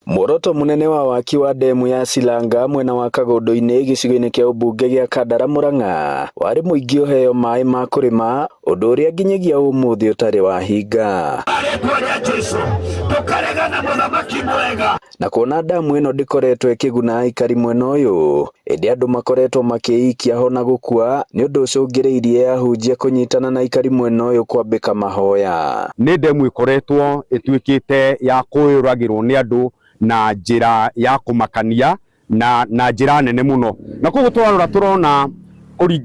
Muoroto mũnene wa waki wa ndemu ya Silanga mwena wa Kagũndũ-inĩ gĩcigo-inĩ kĩa ũmbunge gĩa Kandara Murang'a warĩ mũingĩ ũheo maĩ ma kũrĩma ũndũ ũrĩa nginyagia ũmũthĩ ũtarĩ wahinga. Rĩtwa rĩa Jesu tũkaregana mũthamaki mwega. Na kuona ndamu ĩno ndĩkoretwo ĩkĩguna aikari mwena ũyũ ĩndĩ andũ makoretwo makĩikia ho na gũkua nĩ ũndũ ũcũngĩrĩirie ahunjia kũnyitana na aikari mwena ũyũ kwambĩka mahoya. Nĩ ndemu ĩkoretwo ĩtuĩkĩte ya kũyũragĩrwo nĩ andũ na njĩra ya kũmakania na njĩra nene mũno, na koguo twarora tũrona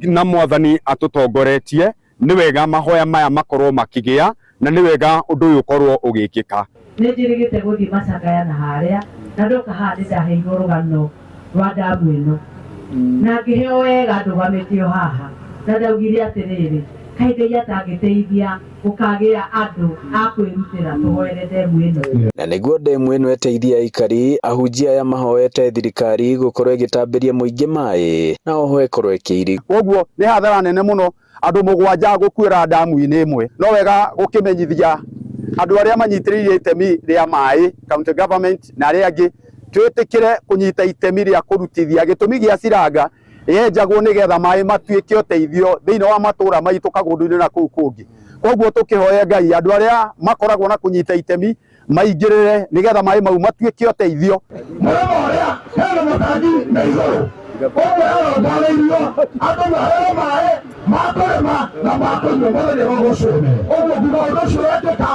na mwathani atũtongoretie nĩ wega mahoya maya makorwo makĩgĩa na nĩ wega ũndũ ũyũ ũkorwo ũgĩkĩka. Nĩ njĩrĩgĩte gũthiĩ macakaya na harĩa na ndoka haha nĩ ndaheirwo rũgano rwa ndamu ĩno na ngĩheo wega ndũgamĩte o haha na ndaugire atĩrĩrĩ, kaĩ Ngai atangĩteithia gũkagĩa andũ a kwĩrutĩra tũhoere ndemu ĩno. Na nĩguo ndemu ĩno ĩteithie aikari, ahunjia aya mahoete thirikari gũkorwo ĩgĩtambĩria mũingĩ maĩ na oho ĩkorwo ĩkĩirigwo. Koguo nĩ hathara nene mũno andũ mũgwanja gũkuĩra ndamu-inĩ ĩmwe. No wega gũkĩmenyithia andũ arĩa manyitĩrĩire itemi rĩa maĩ, county government na arĩa angĩ, twĩtĩkĩre kũnyita itemi rĩa kũrutithia gĩtũmi gĩa Silanga yenjagwo nĩgetha maĩ matuĩke ũteithio thĩinĩ wa matũra maitũ Kagũndũ-inĩ na kũu kũngĩ. Koguo tũkĩhoe Ngai andũ arĩa makoragwo na kũnyita itemi maingĩrĩre nĩgetha maĩ mau matuĩke ũteithio. Mũrĩmo ũrĩa hena matangi na igũrũ ũguo yarongoreirio andũ maheo maĩ ma kũrĩma na ma kũnyua mũthenya wa rũciũ. Ũguo nguga ũndũ ũcio wekĩka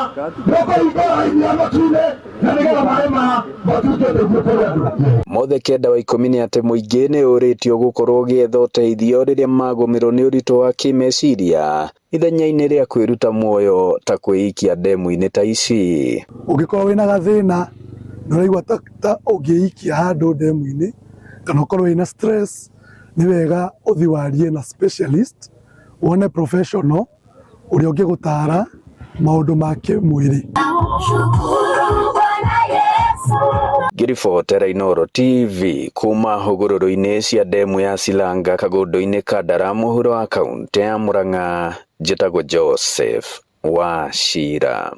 nĩũkũhingũra raini ya matu-inĩ na nĩgetha maĩ maya matuĩke ũteithio kũrĩ andũ. Mothe kenda wa ikũmi nĩ atĩ mũingĩ nĩ ũrĩtio gũkorwo ũgĩetha ũteithio rĩrĩa magũmĩrwo nĩ ũritũ wa kĩmeciria ithenya-inĩ rĩa kwĩruta muoyo ta kwĩikia ndemu-inĩ ta ici. Ũngĩkorwo wĩna gathĩna na ũraigua ta ũngĩikia handũ ndemu-inĩ kana ũkorwo wĩna stress, nĩ wega ũthiĩ warie na specialist, wone professional ũrĩa ũngĩgũtara maũndũ ma kĩmwĩrĩ. Ngĩribotera Inooro TV kuma hũgũrũrũ-inĩ cia ndemu ya Silanga Kagũndũ-inĩ Kandara mũhuro wa kaũntĩ ya Murang'a, njĩtagwo Joseph Wachira.